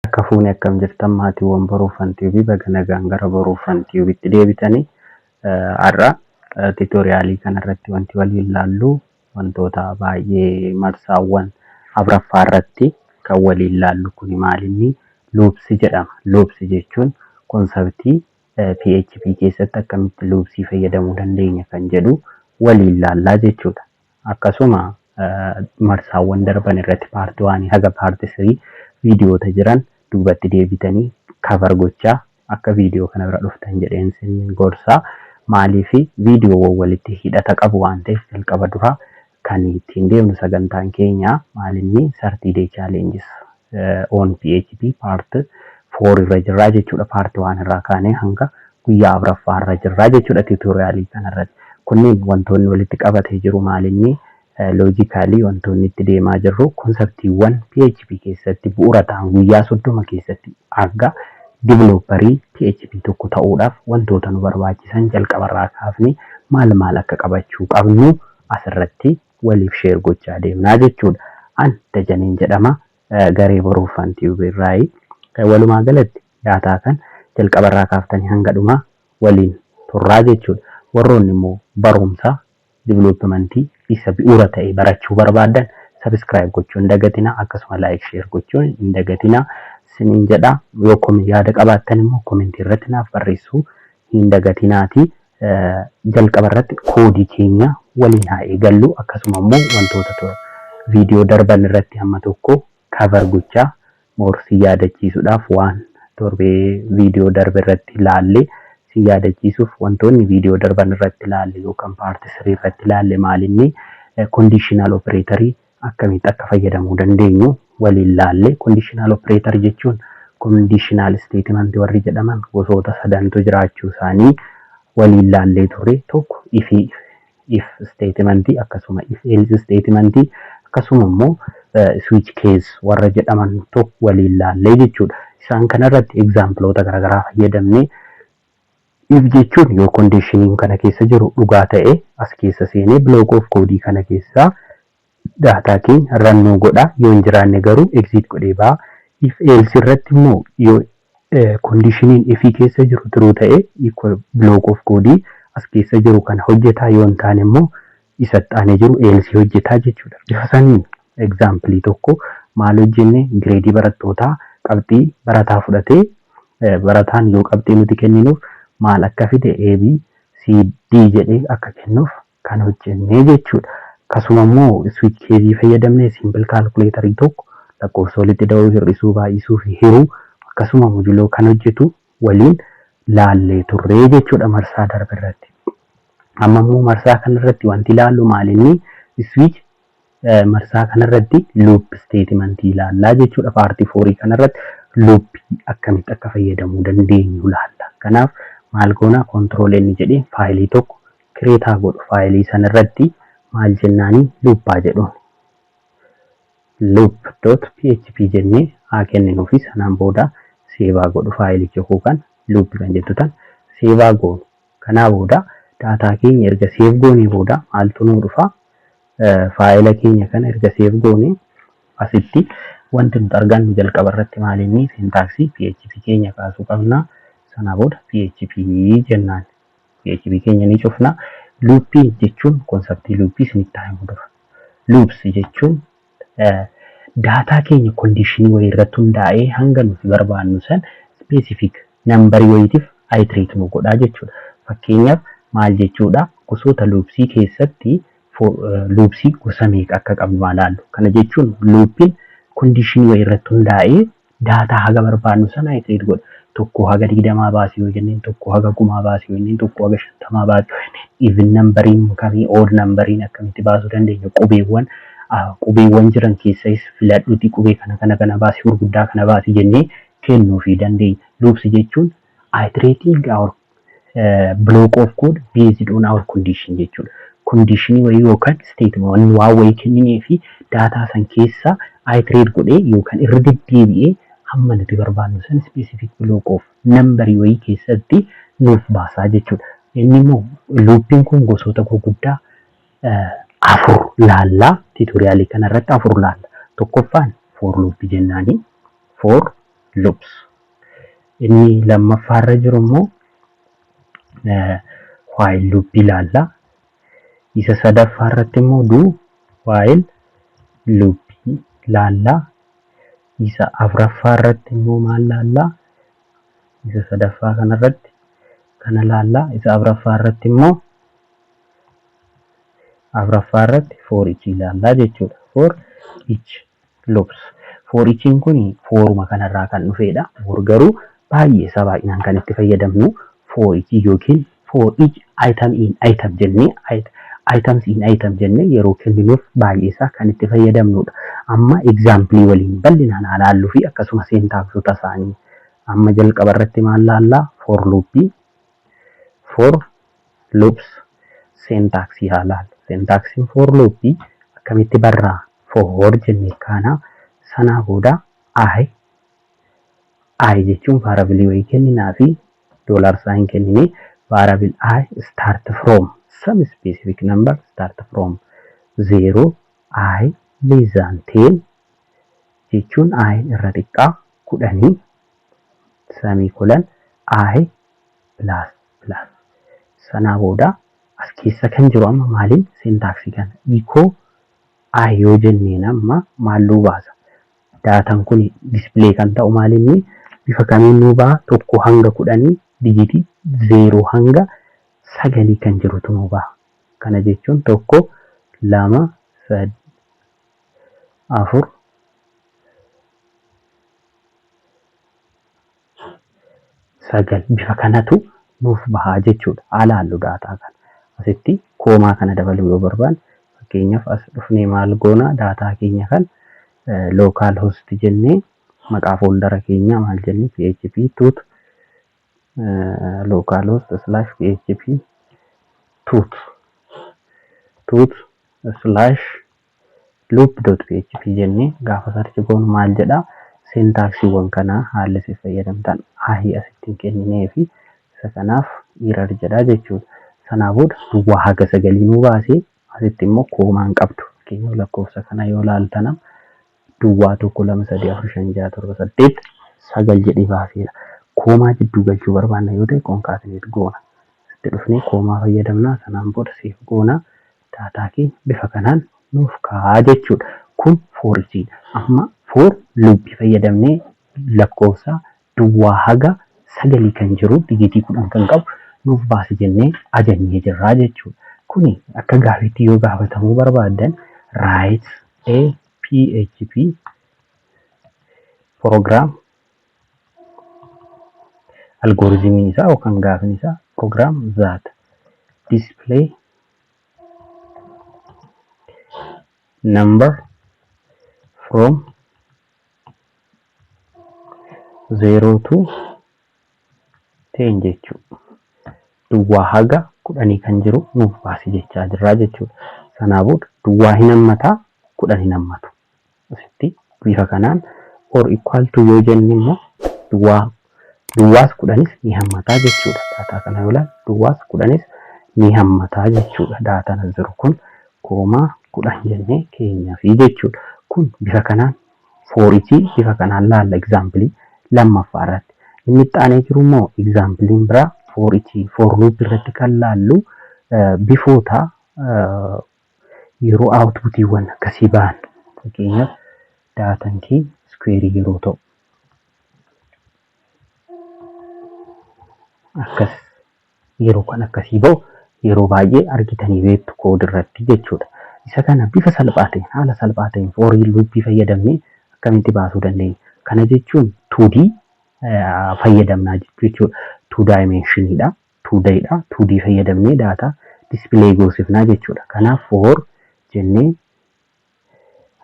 Akka fuunee akkam jirtan, maatiiwwan Boruufan TV? Baga nagaan gara Boruufan TVtti deebitanii. Har'a tutorialii kanarratti wanti waliin laallu wantoota baay'ee marsaawwan afuraffaa irratti kan waliin laallu kun maalinni loops jedhama. Loops jechuun conceptii PHP keessatti akkamitti loopsii fayyadamuu dandeenya kan jedhu waliin laallaa jechuudha. Akkasuma marsaawwan darban irratti part 1 haga part 3 viidiyoota jiran duubatti deebitanii cover gochaa akka viidiyoo kana bira dhuftan jedheen sin gorsaa. Maaliif? Viidiyoowwan walitti hidhata qabu waan ta'eef. Jalqaba duraa kan ittiin deemnu sagantaan keenya maalinni 30 day challenges on PHP part 4 irra jirraa jechuudha. Part 1 irraa kaanee hanga guyyaa afuraffaa irra jirraa jechuudha tutorialii kanarratti. Kunneen wantoonni walitti qabatee jiru maalinni logicalii wantoonni itti deemaa jirru conceptiiwwan PHP keessatti bu'uura ta'an guyyaa 30 keessatti akka developerii PHP tokko ta'uudhaaf wantoota nu barbaachisan jalqabarraa kaafnee maal maal akka qabachuu qabnu asirratti waliif share gochaa deemnaa jechuudha. An Dajaneen jedhama, garee Boruufan TV irraayi. Walumaa galatti data kan jalqabarraa kaaftanii hanga dhumaa waliin turraa jechuudha. Warroonni immoo barumsa developmentii isa bu'uura ta'e barachuu barbaadan subscribe gochuu hin dagatinaa, akkasuma like, share gochuun hin dagatinaa siniin jedha. Yoo yaada qabaattan immoo commentii irratti naaf barreessuu hin dagatinaati. Jalqaba irratti codeii keenya waliin haa eegallu. Akkasuma immoo wantoota viidiyoo darban irratti hamma tokko cover gochaa more si yaadachiisuudhaaf, waan torbee viidiyoo darbe irratti laalle si yaadachiisuuf, wantoonni viidiyoo darban irratti laalle yookaan part 3 irratti laalle maalinni conditional operatorii akkamitti akka fayyadamuu dandeenyu waliin laalle. Conditional operator jechuun conditional statement warri jedhaman gosoota sadantu jiraachuu isaanii waliin laallee turre. Tokko if statement, akkasuma if else statement, akkasuma immoo switch case warra jedhaman tokko waliin laallee jechuudha. Isaan kanarratti exampleoota garaagaraa fayyadamnee, if jechuun yoo conditioniin kana keessa jiru dhugaa ta'e as keessa seenee block of codeii kana keessaa data keenya run nuu godha, yoo hin jiraanne garuu exit godhee ba'a. If else irratti immoo yoo conditioniin ifii keessa jiru true ta'e block of codeii as keessa jiru kana hojjetaa, yoo hin taane immoo isatti aanee jiru else hojjetaa jechuudha. Bifa saniin exampleii tokko maal hojjenne? Gradeii barattootaa, qabxii barataa fudhatee, barataan yoo qabxii nuti kenninuuf maal akka fide A, B, C, D jedhee akka kennuuf kan hojjennee jechuudha. Akkasuma immoo switch caseii fayyadamnee simple calculatorii tokko lakkoofsa walitti da'uu, hir'isuu, baay'isuu fi hiruu, akkasuma modulo kan hojjetu waliin laallee turree jechuudha marsaa darbe irratti. Amma immoo marsaa kanarratti wanti ilaallu maalinni switch, marsaa kanarratti loop statementii ilaallaa jechuudha. Part fourii kanarratti loopii akkamitti akka fayyadamuu dandeenyu ilaalla. Kanaaf maal goona? Control N jedhee fileii tokko create godhu. Fileii sanarratti maal jennaanii? Loopaa jedhuun. loop.php jennee haa kenninuufi. Sanaan booda save godhu fileicha yookaan loopii kan jettu tan save goonu. Kanaa booda data keenya erga save goonee booda maaltu nuu dhufa? Filea keenya kana erga save goonee asitti wanti nuti argannu jalqaba irratti maalinni syntaxii PHP keenya kaasuu qabna. Sanaa booda PHP jennaan. PHP keenya ni cufna. Loopii jechuun conceptii loopii isinitti haa himu dura. Loops jechuun data keenya conditionii wayii irratti hundaa'ee hanga nuti barbaannu san specific numberii wayiitiif iterate nu godhaa jechuudha. Fakkeenyaaf maal jechuudha? Gosoota loopsii keessatti loopsii gosa meeqa akka qabnu haa ilaallu. Kana jechuun loopiin conditionii wayii irratti hundaa'ee data haga barbaannu sana iterate godha. 1 haga 20 baasii yoo jenneen, 1 haga 1000 baasii yoo jenneen, 1 haga 50 baasii yoo jenneen, even numberiin kamii, odd numberiin akkamitti baasuu dandeenya, qubeewwan jiran keessas filadhuutii qubee kana kana kana baasii, gurguddaa kana baasii jennee kennuufii dandeenya. Loops jechuun iterating our block of code based on our condition jechuudha. Conditionii wayii yookaan statement waan wayii kenninee fi data san keessa iterate godhee yookaan irra deddeebi'ee hamma nuti barbaannu san specific block of numberii wayii keessatti nuuf baasaa jechuudha. Inni immoo loopiin kun gosoota gurguddaa afur laallaa, tutorialii kanarratti afur laalla. Tokkoffaan for loopii jennaani. For loops. Inni lammaffaarra jiru immoo while loop ilaalla. Isa sadaffaa irratti immoo do while loop ilaalla. Isa afuraffaa irratti immoo maal laallaa? Isa sadaffaa kanarratti kana laallaa. Isa afuraffaa irratti immoo afuraffaa irratti for each ilaallaa jechuudha. For each loops. For each'n kun foruma kanarraa kan dhufedha. For garuu baay'ee isaa baay'inaan kan itti fayyadamnu for each yookiin for each item in item jennee, items in item jennee yeroo kenninuuf baay'ee isaa kan itti fayyadamnudha. Amma example waliin bal'inaan haa laalluu fi akkasuma syntaxota isaanii. Amma jalqaba irratti maal laallaa? For loopii, for loops syntaxii haa laallu. Syntaxiin for loopii akkamitti barraa? For jennee kaana, sanaa booda i, i jechuun variable wayii kenninaa fi dollar sign kenninee variable i start from some specific number, start from 0, i less than 10 jechuun i irra xiqqaa 10, semicolon, i plus plus. Sanaa booda as keessa kan jiru amma maaliin syntaxii kana echo i yoo jenneen amma maal nuu baasa? Daataan kun display kan ta'u maalinni, bifa kamiin nuu ba'a? 1 hanga 10, digitii 0 hanga 9 kan jirutu nuu ba'a. Kana jechuun tokko, lama, sadi, afur, sagal, bifa kanatu nuuf bahaa jechuudha. Haa laallu daataa kana. Asitti comma kana dabaluu yoo barbaanne, fakkeenyaaf as dhufnee maal goona? Daataa keenya kan local host jennee, maqaa foldera keenyaa maal jennee, php tut local host slash php tut tut slash loop.php jennee gaafa search goonu maal jedhaa? Syntaxiiwwan kanaa haalli isin fayyadamtan ahii asitti hin kenninee fi isa kanaaf error jedhaa jechuudha. Sanaa booda duwwaa haga sagalii nuu baasee, asitti immoo comma hin qabdu. Fakkeenyaaf lakkoofsa kana yoo laaltan duwwaa, 1, 2, 3, 4, 5, 6, 7, 8, 9 jedhee baaseera. Comma jidduu galchuu barbaanna yoo ta'e concatenate goona. Asitti dhufnee comma fayyadamna, sanaan booda save goona, daataa keenya bifa kanaan nuuf kaa'aa jechuudha. Kun for eachiidha. Amma for loopii fayyadamnee lakkoofsa duwwaa haga sagalii kan jiru, digitii 10 kan qabu nuuf baase jennee ajajnee jirraa jechuudha. Kuni akka gaafiitti yoo gaafatamuu barbaaddan, write a PHP program, algorithmiin isaa yookaan gaafin isaa program that display number from 0 to 10 jechuudha. Duwwaa haga 10 kan jiru nuuf baasi jechaa jirraa jechuudha. Sanaa booda duwwaa hin hammataa, 10 hin hammatu. Asitti bifa kanaan or equal to yoo jenne immoo duwwaa duwwaas 10s ni hammataa jechuudha. Daataa kana yoo ilaalu duwwaas 10s ni hammataa jechuudha. Daataan as jiru kun comma 10 jennee keenyafi jechuudha. Kun bifa kanaan for eachii bifa kanaan laalla example lammaffaa irratti. Inni itti aanee jiru immoo exampleiin biraa for eachii for loop irratti kan laallu bifoota yeroo outputiiwwan akkasii ba'an, fakkeenyaaf daataan keenya square yeroo ta'u akkas yeroo kan akkasii ba'u yeroo baay'ee argitanii beektu code irratti jechuudha. Isa kana bifa salphaa ta'een, haala salphaa ta'een for loopii fayyadamnee akkamitti baasuu dandeenya? Kana jechuun 2D fayyadamnaa jechuudha. 2 dimensioniidha. 2D dha. 2D fayyadamnee daataa display goosifnaa jechuudha. Kanaaf for jennee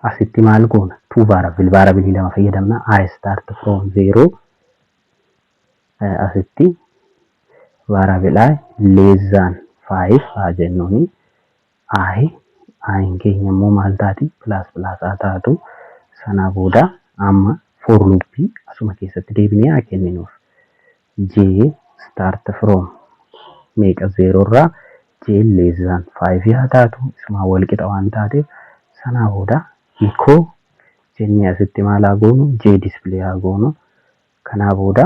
asitti maal goona? 2 variable, variable lama fayyadamna. I start from 0, asitti variable i less than 5 haa jennuuni. I i'n keenya immoo maal taati? Plus plus haa taatu. Sanaa booda amma for loopii asuma keessatti deebinee haa kenninuuf. J start from meeqa? 0 irraa, j less than 5 haa taatu, isumaan wal qixa waan taateef. Sanaa booda echo jennee asitti maal haa goonu? J display haa goonu. Kanaa booda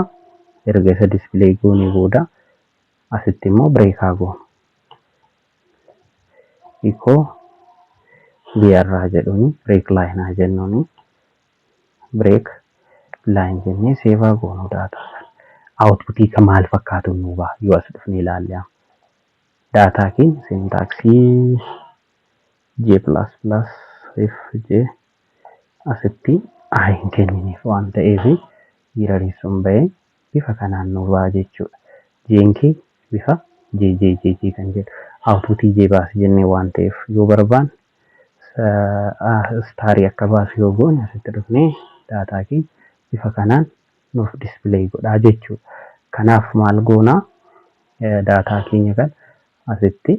erga isa display goonee booda asitti immoo break haa goonu. Echo BR haa jedhuuni, break line haa jennuuni, break line jennee save haa goonu daataa kana. Outputii kan maal fakkaatu nuu ba'a yoo as dhufnee ilaalle amma. Daataa keenya syntaxii J plus plus F J asitti I hin kenniniif waan ta'eef errorii sun bahee bifa kanaan nuu ba'a jechuudha. J'n keenya bifa J J J J kan jedhu outputii J baasi jennee waan ta'eef, yoo barbaanne starii akka baasu yoo goone, asitti dhufnee daataa keenya bifa kanaan nuuf display godhaa jechuudha. Kanaaf maal goonaa? Daataa keenya kan asitti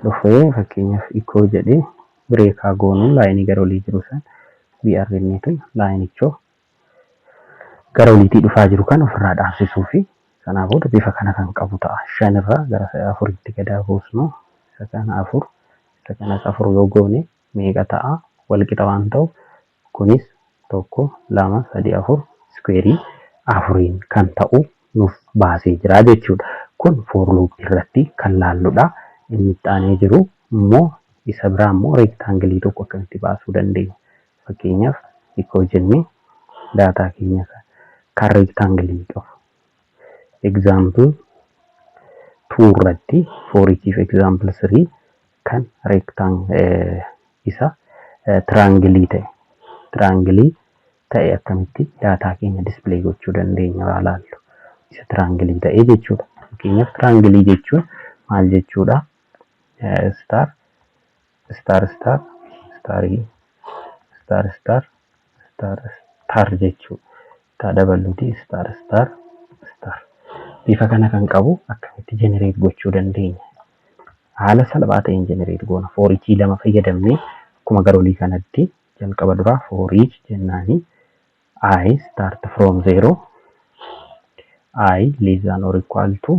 dhufee, fakkeenyaaf echo jedhee break haa goonuu, lineii gara olii jiru san BR jenneetu lineichoo gara oliitii dhufaa jiru kan ofirraa dhaabsisuu fi sanaa booda bifa kana kan qabu ta'a. Shanirraa gara afuritti gadaa buusnu, isa kana afur, isa kanas afur yoo goone meeqa ta'a? Walqixa waan ta'uuf kunis tokko, lama, sadi, afur, squareii afuriin kan ta'u nuuf baasee jira jechuudha. Kun for loop irratti kan laalludha. Inni itti aanee jiru immoo isa biraa immoo rectangleii tokko akkamitti baasuu dandeenya? Fakkeenyaaf echo jennee daataa keenya kan rectangleii qabu. Example 2 irratti foriitiif example 3 kan rectangle isa triangleii ta'e akkamitti daataa keenya display gochuu dandeenya haa laallu. Isa triangleii ta'e jechuudha. Fakkeenyaaf triangleii jechuun maal jechuudha? Star star star starii star star star star jechuudha. Taa dabaluuti star star star. Bifa kana kan qabu akkamitti generate gochuu dandeenya? Haala salphaa ta'een generate goona. Foreachii lama fayyadamnee akkuma gara olii kanatti jalqaba duraa foreach jennaanii i start from 0, i less than or equal to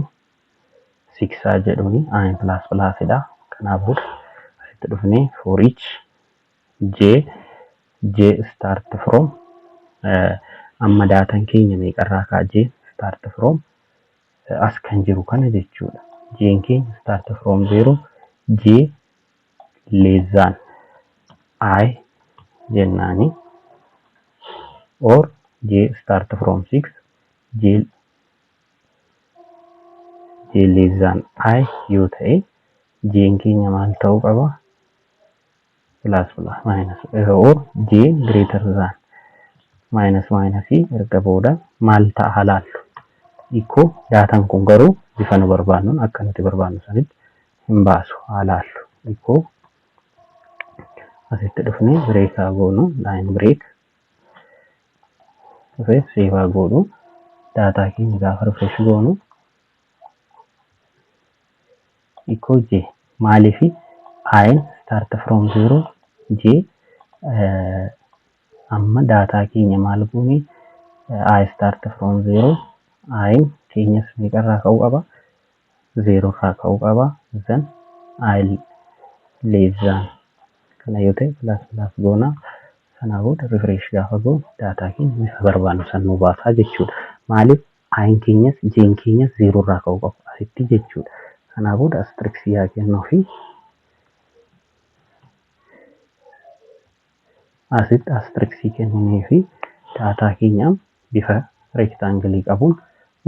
6 jedhuuni, i plus plus dha. Kanaaf booda asitti dhufnee foreach j, j start from, amma daataan keenya meeqarraa ka'a? J start from as kan jiru kana jechuudha. J'n keenya start from 0, j less than i jennaani, or j start from 6, j j less than i yoo ta'e, j'n keenya maal ta'uu qaba? Plus plus minus or j greater than minus minus. Erga booda maal ta'a laallu. Echo daataan kun garuu bifa nu barbaannuun akka nuti barbaannu sanitti hin baasu haa laallu. Echo asitti dhufnee break haa goonu, line break dhufee save haa goonu. Daataa keenya gaafa refresh goonu echo j. Maaliifi? I start from 0, j, amma daataa keenya maal goone? I start from 0, i keenyas meeqarraa ka'uu qaba? 0 irraa ka'uu qaba. Then i less than kana yoo ta'e plus plus goona. Sanaa booda refresh gaafa goonu daataa keenya bifa barbaannu san nu baasaa jechuudha. Maaliif? I'n keenyas j'n keenyas 0 irraa ka'uu qabu asitti jechuudha. Sanaa booda asteriskii haa kennuu fi asitti asteriskii kenninee fi daataa keenya bifa rectangleii qabuun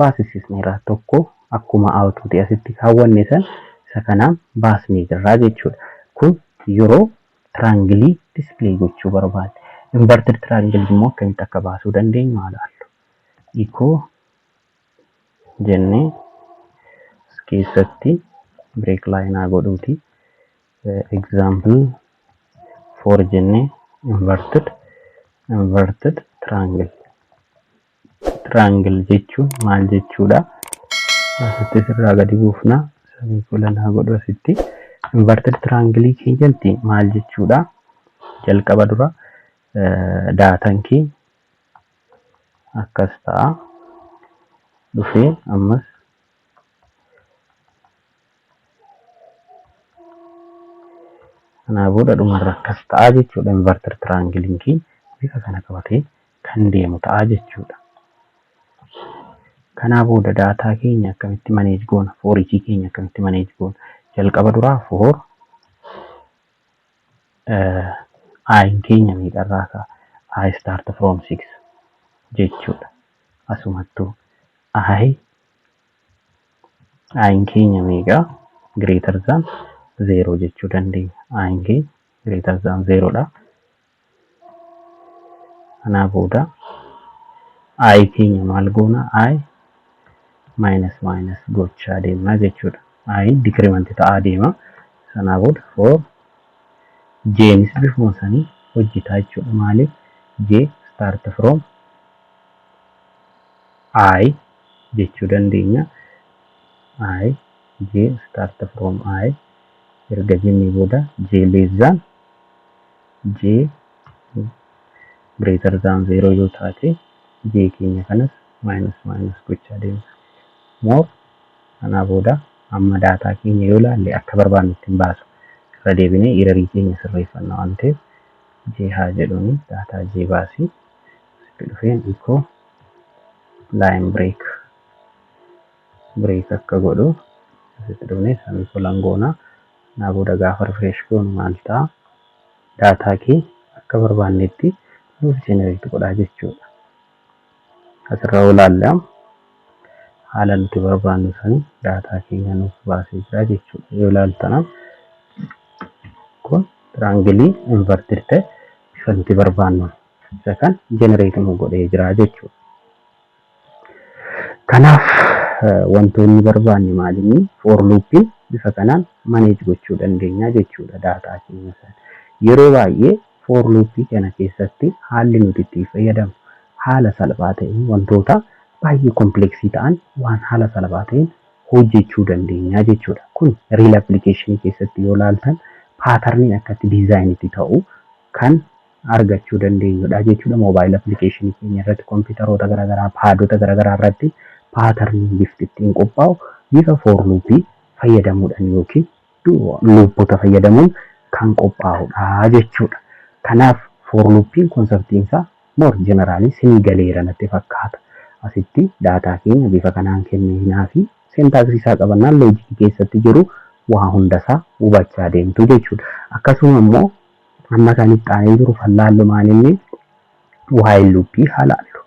baasisneera. Tokko akkuma outputii asitti kaawwanne san isa kanaan baasnee jirraa jechuudha. Kun yeroo triangleii display gochuu barbaanne. Inverted triangle immoo akkamitti akka baasuu dandeenyu haa ilaallu. Echo jennee as keessatti break line haa godhuuti. Example 4 jennee inverted triangle. Triangle jechuun maal jechuudha? Asitti sirraa gadi buufna. Semicolon haa godhu asitti. Inverted triangle keenyatti maal jechuudha? Jalqaba dura daataan keenya akkas ta'a. Dhufee ammas kanaa booda dhumarra akkas ta'a jechuudha. Inverted triangle keenya bifa kana qabatee Kan deemu ta'a jechuudha. Kanaa booda daataa keenya akkamitti manage goona? Foreachii keenya akkamitti manage goona? Jalqaba duraa for i'n keenya meeqarraa ka'a? I start from 6 jechuudha. Asumattuu i'n keenya meeqa? Greater than 0 jechuu dandeenya. I'n keenya greater than 0 dha. Kanaa booda i keenya maal goona? I minus minus gochaa deemna jechuudha. I decrement ta'aa deema. Sanaa booda for jnis bifuma sanii hojjetaa jechuudha. Maaliif? J start from i jechuu dandeenya. I, j start from i erga jennee booda j less than j greater than 0 yoo taate, j keenya kanas minus minus gochaa deemna. More kanaa booda amma daataa keenya yoo ilaalle akka barbaannutti hin baasu. Irra deebinee errorii keenya sirreeffanna waan ta'eef, j haa jedhuuni daataa j baasii. Sitti dhufeen echo line break break akka godhu asitti dhufnee semicolon goona. Kanaa booda gaafa refresh goonu maal ta'a? Daataa keenya akka barbaannetti nuuf generate godhaa jechuudha. Asirra yoo ilaalle haala nuti barbaannu sanii daataa keenya nuuf baasee jira jechuudha. Yoo ilaaltan kun triangleii inverted ta'e bifa nuti barbaannu isa kan generate nu godhee jira jechuudha. Kanaaf wantoonni barbaanne maalinni for loopiin bifa kanaan manage gochuu dandeenya jechuudha daataa keenya sana. Yeroo baay'ee for loopii kana keessatti haalli nuti itti fayyadamnu haala salphaa ta'een wantoota baay'ee complexii ta'an waan haala salphaa ta'een hojjechuu dandeenya jechuudha. Kun real applicationii keessatti yoo ilaaltan patterniin akkatti designitti ta'u kan argachuu dandeenyudha jechuudha. Mobile applicationii keenya irratti, kompiitaroota garaagaraa, padota garaagaraa irratti patterniin bifti ittiin qophaa'u bifa for loopii fayyadamuudhaan yookiin loopota fayyadamuun kan qophaa'udha jechuudha. Kanaaf for loopiin conceptiin isaa more generalii sinii galeera natti fakkaata. Asitti daataa keenya bifa kanaan kenninaa fi syntaxii isaa qabannaan logicii keessatti jiru waa hundasaa hubachaa deemtu jechuudha. Akkasuma immoo amma kan itti aanee jiru fallaallu maalinni while loopii haa laallu.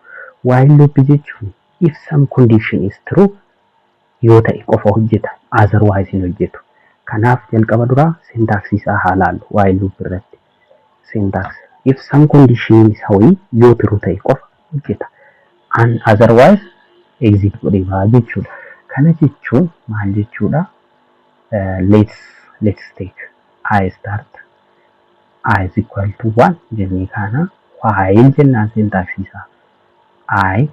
While loopii jechuun if some condition is true yoo ta'e qofa hojjeta, otherwise hin hojjetu. Kanaaf jalqaba duraa syntaxii isaa haa laallu while loop irratti. Syntax if some condition isa wayii yoo true ta'e qofa hojjeta. And otherwise exit godhee ba'a jechuudha. Kana jechuun maal jechuudha? Let's take I start I is equal to 1 jennee kana while jennaan syntaxii isaa I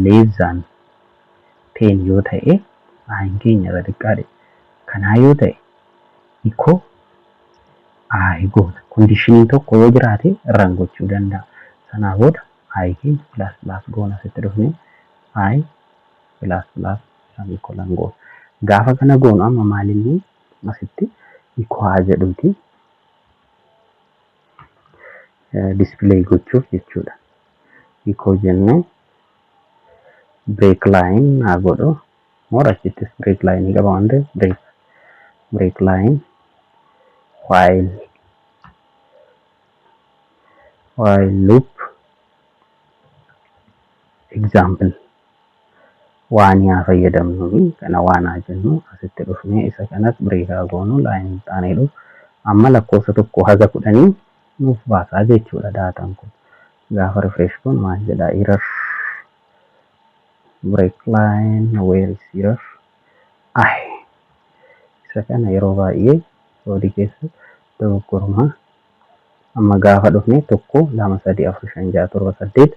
less than 10 yoo ta'e, i'n keenya irra xiqqaadha. Kanaa yoo ta'e echo i goona. Conditionii tokko yoo jiraate run gochuu danda'a. Sanaa booda i keenya plus plus goona, asitti dhufnee i plus plus semicolon goona. Gaafa kana goonu amma maalinni asitti echo haa jedhuuti display gochuuf jechuudha. Echo jennee break line haa godhu. More achittis break line qaba waan ta'eef break line while loop example waan haa fayyadamnu, kana waan haa jennu. Asitti dhufnee isa kanas break haa goonu, line taanee dhufu. Amma lakkoofsa 1 haga 10 nuuf baasaa jechuudha daataan kun. Gaafa refresh kun maal jedhaa? Error, break line, where is error? Ay, isa kana yeroo baay'ee koodii keessa dogoggorumaa. Amma gaafa dhufne 1, 2, 3, 4, 5, 6, 7, 8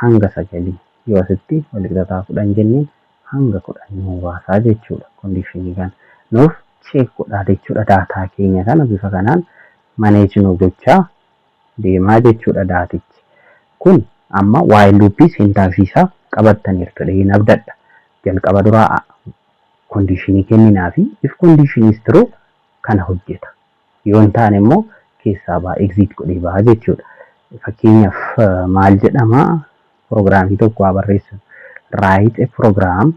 hanga 9 yoo asitti walqixxataa 10 jenneen hanga 10 nuu baasaa jechuudha. Conditionii kana nuuf check godhaa jechuudha. Daataa keenya kana bifa kanaan manage nu gochaa deemaa jechuudha daatichi. Kun amma while loopii syntaxii isaa qabattaniirtu jedheen abdadha. Jalqaba duraa conditionii kenninaa fi if condition is true kana hojjeta. Yoo hin taane immoo keessaa ba'a, exit godhee ba'a jechuudha. Fakkeenyaaf maal jedhama? Piroogiraamii tokko haa barreessinu. Write a program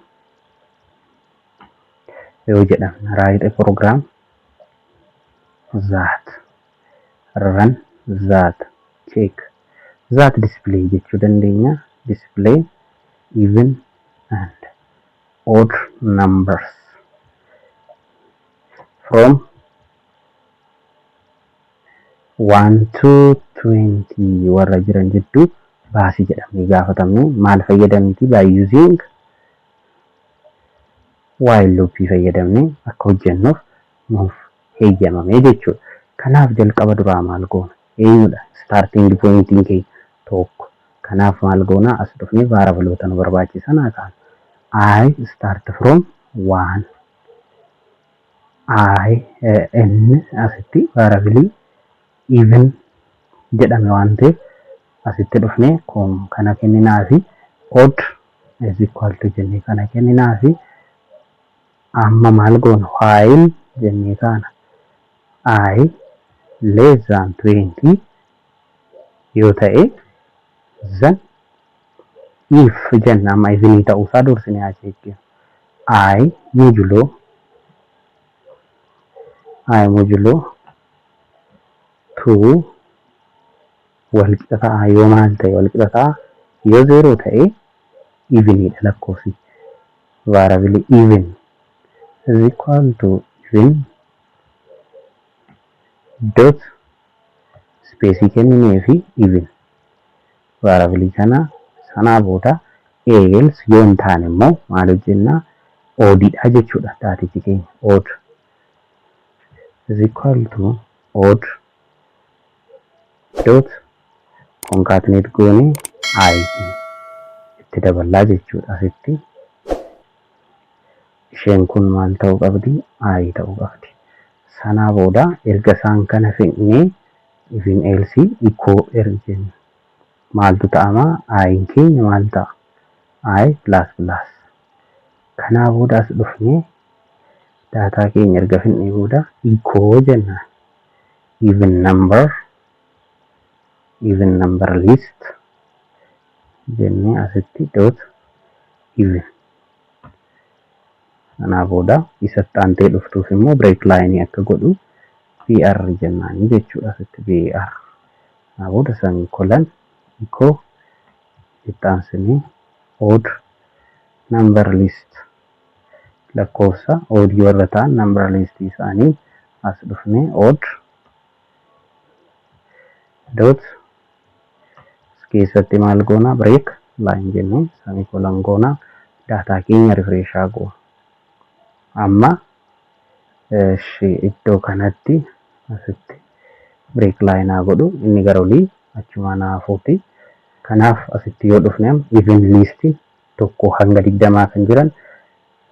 yoo jedhamne, write a program that run, that check, that display jechuu dandeenya. Display even and odd numbers from 1 to 20 warra jiran jidduu baasii jedhamee gaafatamne, maal fayyadamti? By using while loop fayyadamne akka hojjennuuf nuuf heeyyamame jechuudha. Kanaaf jalqaba duraa maal goona? Eenyudha? Starting pointiin keenya tokko. Kanaaf maal goona? As dhufnee variableoota nu barbaachisan haa kaanu. I start from 1, I n asitti variable even jedhame waan ta'eef, asitti dhufnee kana kenninaa fi odd is equal to jennee kana kenninaa fi amma maal goona? While jennee kaana, I less than 20 yoo ta'e, then if jenna. Amma evenii ta'uusaa dursinee haa checkinu. I modulo, I modulo 2 wal qixa ta'a yoo maal ta'e wal qixa ta'a? Yoo 0 ta'e eveniidha lakkoofsi. Variable even is equal to even dot space kenninee fi even variable kana. Sanaa booda else yoo hin taane immoo maal hojjennaa? Oddiidha jechuudha daatichi keenya. Odd is equal to odd dot concatenate goone i itti daballaa jechuudha. Asitti isheen kun maal ta'uu qabdi? I ta'uu qabdi. Sanaa booda erga isaan kana fixnee, even else echo erga, maaltu ta'ama? I'n keenya maal ta'a? I plus plus. Kanaa booda as dhufnee daataa keenya erga fixnee booda echo jenna, even number, even number list jennee asitti dot even. Kanaa booda isatti aantee dhuftuuf immoo break line akka godhu BR jennaanii jechuudha asitti BR. Kanaa booda semicolon, echo, itti aansinee odd number list, lakkoofsa odd warra ta'an number list isaanii as dhufnee odd dot keessatti maal goona? Break line jennee semicolon goona. Daataa keenya refresh goona. Amma iddoo kanatti asitti break line haa godhu, inni gara olii achumaan hafuuti. Kanaaf asitti yoo dhufne, even list 1 hanga 20 kan jiran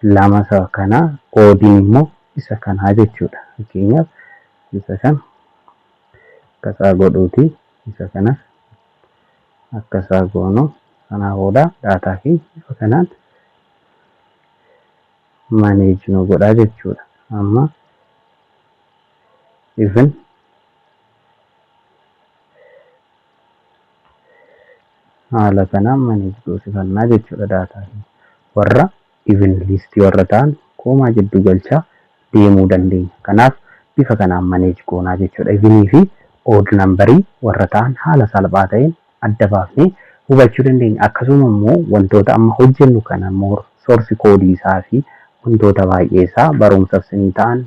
lama isa kana, oddiin immoo isa kanaa jechuudha. Fakkeenyaaf isa kana akkasaa godhuuti, isa kanas akkasaa goonu. Sanaa booda daataa keenya bifa kanaan manage nu godhaa jechuudha. Amma even haala kanaan manage goosifannaa jechuudha daataa keenya. Warra even list warra ta'an comma jidduu galchaa deemuu dandeenya. Kanaaf bifa kanaan manage goonaa jechuudha. Evenii fi odd numberii warra ta'an haala salphaa ta'een adda baafnee hubachuu dandeenya. Akkasuma immoo wantoota amma hojjennu kana immoo source codeii isaa fi wantoota baay'ee isaa barumsaaf isinii ta'an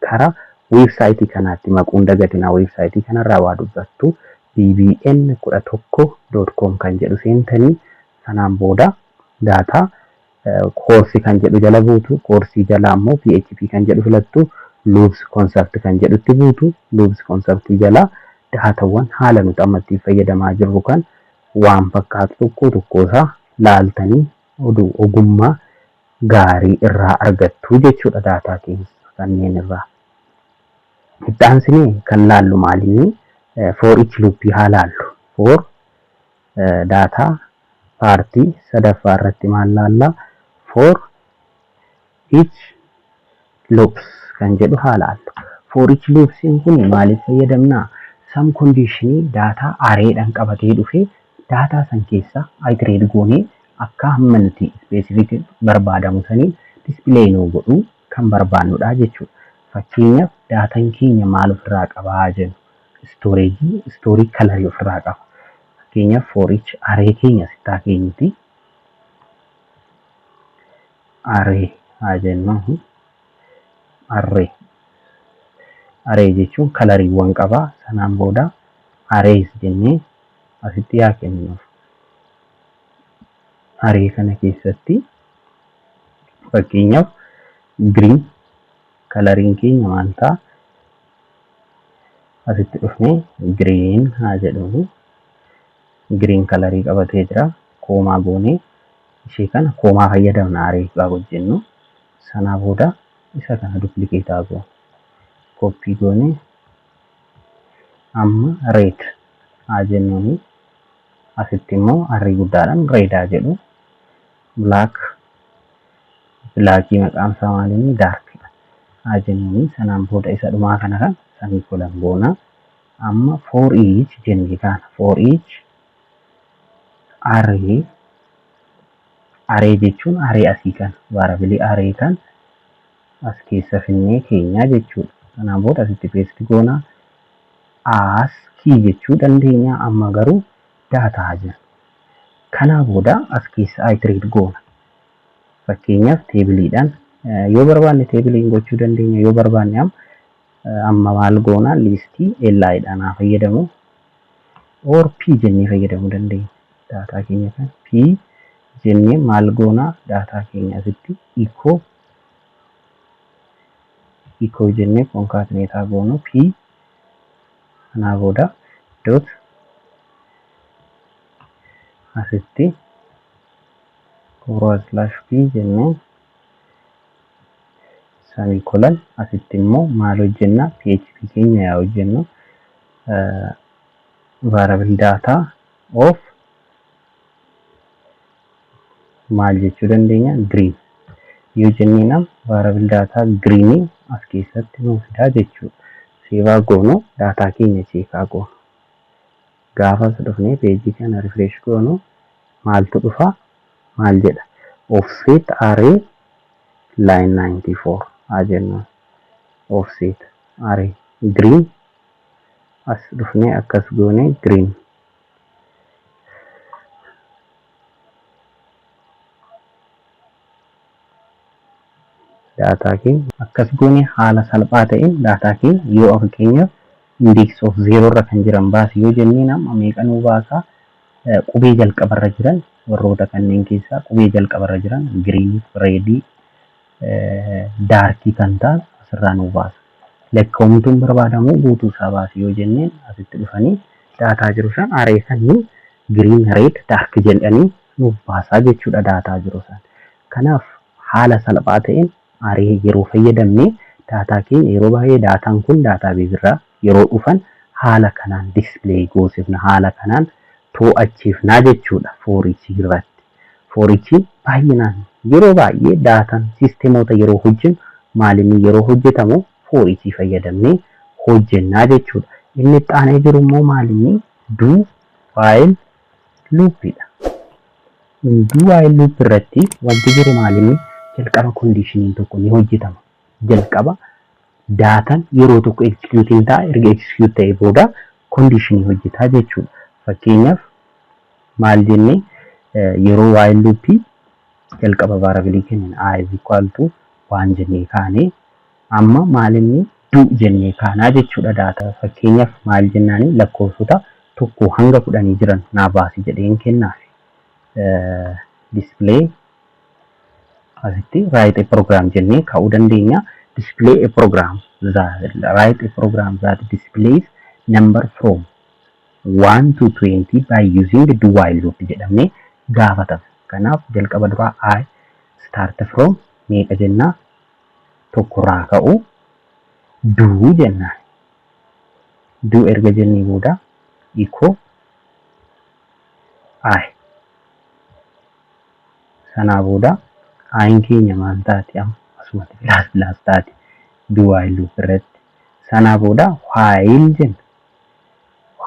karaa weebsaayitii kanaatti maquun dagatinaa. Weebsaayitii kanarraa waa dubbattu, bbn11.com kan jedhu seentanii, sanaan booda daataa koorsii kan jedhu jala buutu, koorsii jala ammoo PHP kan jedhu filattu, loops concept kan jedhutti buutu. Loops concept jala daatawwan haala nuti amma ittiin fayyadamaa jirru kan waan fakkaatu tokko tokko isaa laaltanii oduu ogummaa gaarii irraa argattu jechuudha daataa keessa kanneen irraa. Itti aansinee kan laallu maalinni? For each loop haa laallu. For daataa partii sadaffaa irratti maal laallaa? For each loops kan jedhu haa laallu. For each loops kun maaliif fayyadamnaa? Some conditionii daataa arraydhaan qabatee dhufee daataa san keessa iterate goonee akka hamma nuti specific barbaadamu saniin display nuu godhuu kan barbaannudha jechuudha. Fakkeenyaaf, daataan keenya maal ofirraa qabaa jennu, storageii storeii colorii ofirraa qaba. Fakkeenyaaf, for each array keenya sittaa keenyuti array haa jennu. Array, array jechuun coloriiwwan qabaa. Sanaan booda arrays jennee asitti haa kenninuuf. Array kana keessatti fakkeenyaaf green coloriin keenya maal ta'a? Asitti dhufnee green haa jedhuuni. Green colorii qabatee jira. Comma goonee ishee kana comma fayyadamna array gaafa hojjennu. Sanaa booda isa kana duplicate haa goonu. Copy goonee amma red haa jennuuni. Asitti immoo R guddaadhaan red haa jedhu. Black, blackii maqaan isaa maalinni darkidha haa jennuuni. Sanaan booda isa dhumaa kana kan semicolon goona. Amma for each jennee kaana. For each array, array jechuun array asii kana variableii array kan as keessa finnee keenyaa jechuudha. Sanaan booda asitti paste goona. As key jechuu dandeenya, amma garuu daataa jira. Kanaa booda as keessa iterate goona. Fakkeenyaaf, tableiidhaan yoo barbaanne tableiin gochuu dandeenya, yoo barbaanne amma maal goona, listii LI dhaan haa fayyadamu or P jennee fayyadamuu dandeenya. Daataa keenya kan P jennee maal goona, daataa keenya asitti echo, echo jennee concatenate haa goonu P. Kanaa booda dot asitti forward slash P jennee semicolon. Asitti immoo maal hojjenna? PHP keenya yaa hojjennu. Variable data of maal jechuu dandeenya? Green yoo jenneen variable data greenii as keessatti nuuf fidaa jechuudha. Save goonu, daataa keenya check goonu. Gaafa as dhufnee pageii kana refresh goonu maaltu dhufa? Maal jedha? Offset array line 94 haa jennu. Offset array green, as dhufnee akkas goone green. Daataa keenya akkas goone haala salphaa ta'een daataa keenya yoo fakkeenyaaf index of zero irra kan jiran baasi yoo jenneen, amma meeqa nuu baasaa? Qubee jalqabarra jiran, warroota kanneen keessaa qubee jalqabarra jiran green, redii, darkii kan ta'an asirraa nuu baasa. Lakkooftuun barbaadamu guutuu isaa baasi yoo jenneen, asitti dhufanii daataa jiru san array sanii green, red, dark jedhanii nuuf baasaa jechuudha daataa jiru san. Kanaaf haala salphaa ta'een array yeroo fayyadamne daataa keenya yeroo baay'ee daataan kun database irraa yeroo dhufan haala kanaan display goosifna, haala kanaan to'achiifnaa jechuudha foreachii irratti. Foreachiin baay'inaan yeroo baay'ee daataan systemoota yeroo hojjennu maalinni yeroo hojjetamu foreachii fayyadamnee hojjennaa jechuudha. Inni itti aanee jiru immoo maalinni? Do while loopiidha. Do while loop irratti wanti jiru maalinni? Jalqaba conditioniin tokko ni hojjetama. Jalqaba daataan yeroo tokko execute ta'a, erga execute ta'ee booda conditionii hojjetaa jechuudha. Fakkeenyaaf, maal jennee yeroo while loopii jalqaba variableii kennina, i is equal to waan jennee kaanee, amma maalinni do jennee kaanaa jechuudha daataa. Fakkeenyaaf, maal jennaani? Lakkoofsota 1 hanga 10 jiran naa baasi jedheen kennaaf. Display asitti write a program jennee kaa'uu dandeenya. Display a program that, write a program that displays number from 1 to 20 by using do while loop jedhamee gaafatama. Kanaaf jalqaba duraa i start from meeqa jennaa? Tokkorraa ka'u do jennaan. Do erga jennee booda echo i. Sanaa booda i'n keenya maal taati? Amma asumatti plus plus taati do while loop irratti. Sanaa booda while jenna.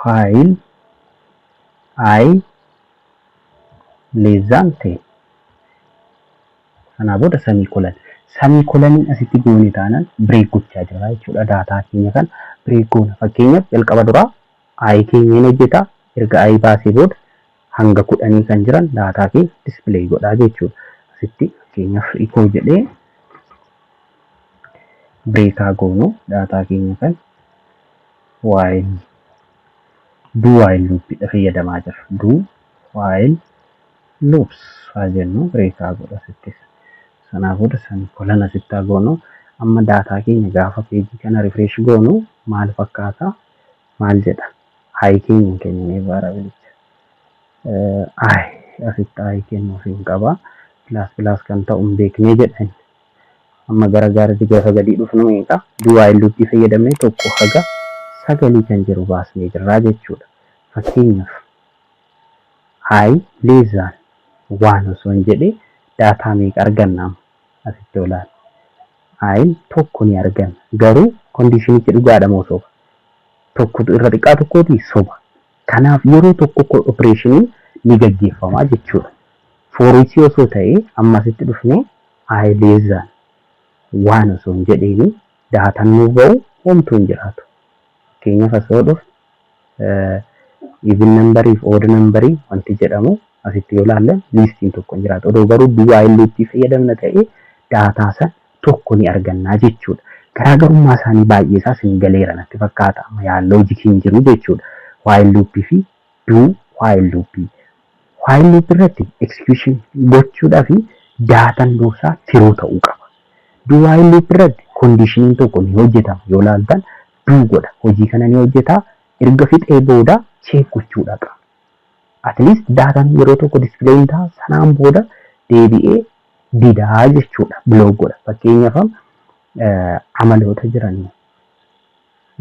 While i less than 10, sanaa booda semicolon. Semicoloniin asitti goone taanaan break gochaa jira jechuudha. Daataa keenya kan break goona. Fakkeenyaaf, jalqaba duraa i keenya hin hojjeta. Erga i baasee booda hanga 10 kan jiran daataa keenya display godhaa jechuudha. Asitti fakkeenyaaf echo jedhee breakaa goonu daataa keenya kan while, do while loopidha fayyadamaa jira. Do while loops haa jennu, breakaa godha asittis. Sanaa booda semicolon asitti haa goonu. Amma daataa keenya gaafa peejii kana refresh goonu maal fakkaata? Maal jedha? I keenya hin kennine variableicha. I asitti i kennuuf hin qaba. Plus plus kan ta'u hin beeknee jedha inni. Amma gara gaariitti gaafa gadii dhufnu meeqa? Do while loopii fayyadamnee 1 haga 9 kan jiru baasnee jirraa jechuudha. Fakkeenyaaf, i less than 1 osoo hin jedhee daataa meeqa arganna asitti olaana? I'n 1 ni arganna. Garuu conditionichi dhugaadha moo soba? Tokkotu irra xiqqaa tokkooti, soba. Kanaaf yeroo tokko operationiin ni gaggeeffama jechuudha. Foreachii osoo ta'ee amma asitti dhufnee i less than 1 osoo hin jedheeni daataan nuuf ba'u homtuu hin jiraatu. Fakkeenyaaf, asoo dhufne even numberii fi odd numberii wanti jedhamu asitti yoo ilaalle listiin tokko hin jiraatu. Odoo garuu do while loopii fayyadamna ta'ee daataa san tokko ni argannaa jechuudha. Garaagarummaa isaanii baay'ee isaa isin galeera natti fakkaata. Amma yaa logiciin jiru jechuudha. While loopii fi do while loopii. While loopii irratti execution gochuudhaa fi daataan dursaa true ta'uu qaba. Do while loop irratti conditioniin tokko ni hojjetama. Yoo ilaaltan do godha. Hojii kana ni hojjeta. Erga fixee booda check gochuudha qaba. At least daataan yeroo tokko display ta'a, sanaan booda deebi'ee didaa jechuudha. Block godha. Fakkeenyaaf, amaloota jiranii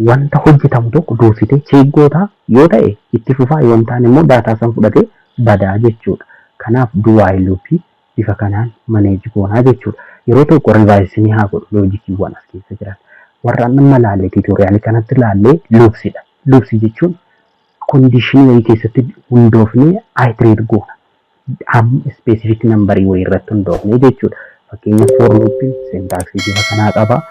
wanta hojjetamu tokko dursitee check gootaa yoo ta'e itti fufaa, yoo hin taane immoo daataa san fudhatee badaa jechuudha. Kanaaf do while loopii bifa kanaan manage goonaa jechuudha. Yeroo tokko revise haa godhu logiciiwwan as keessa jiran. Warra amma laalle, tutorialii kanatti laallee, loopsidha. Loopsii jechuun conditionii wayii keessatti hundoofnee iterate goona. Amma specific numberii wayii irratti hundoofnee jechuudha. Fakkeenyaaf, for loopiin syntaxii bifa kanaa qaba.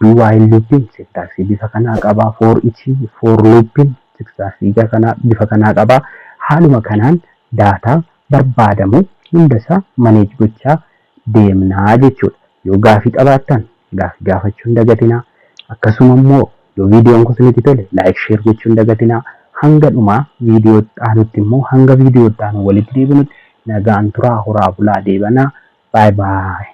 Do while loopiin syntaxii bifa kanaa qaba. For each, for loopiin syntaxii bifa kanaa qaba. Haaluma kanaan daataa barbaadamu hundasaa manage gochaa deemnaa jechuudha. Yoo gaafii qabaattan gaafii gaafachuu hin dagatinaa. Akkasuma immoo yoo viidiyoon kun isinitti tole like, share gochuu hin dagatinaa. Hanga dhumaa viidiyoo aanutti immoo, hanga viidiyoo aanu walitti deebinutti nagaan turaa, horaa bulaa, deebanaa. Bye bye.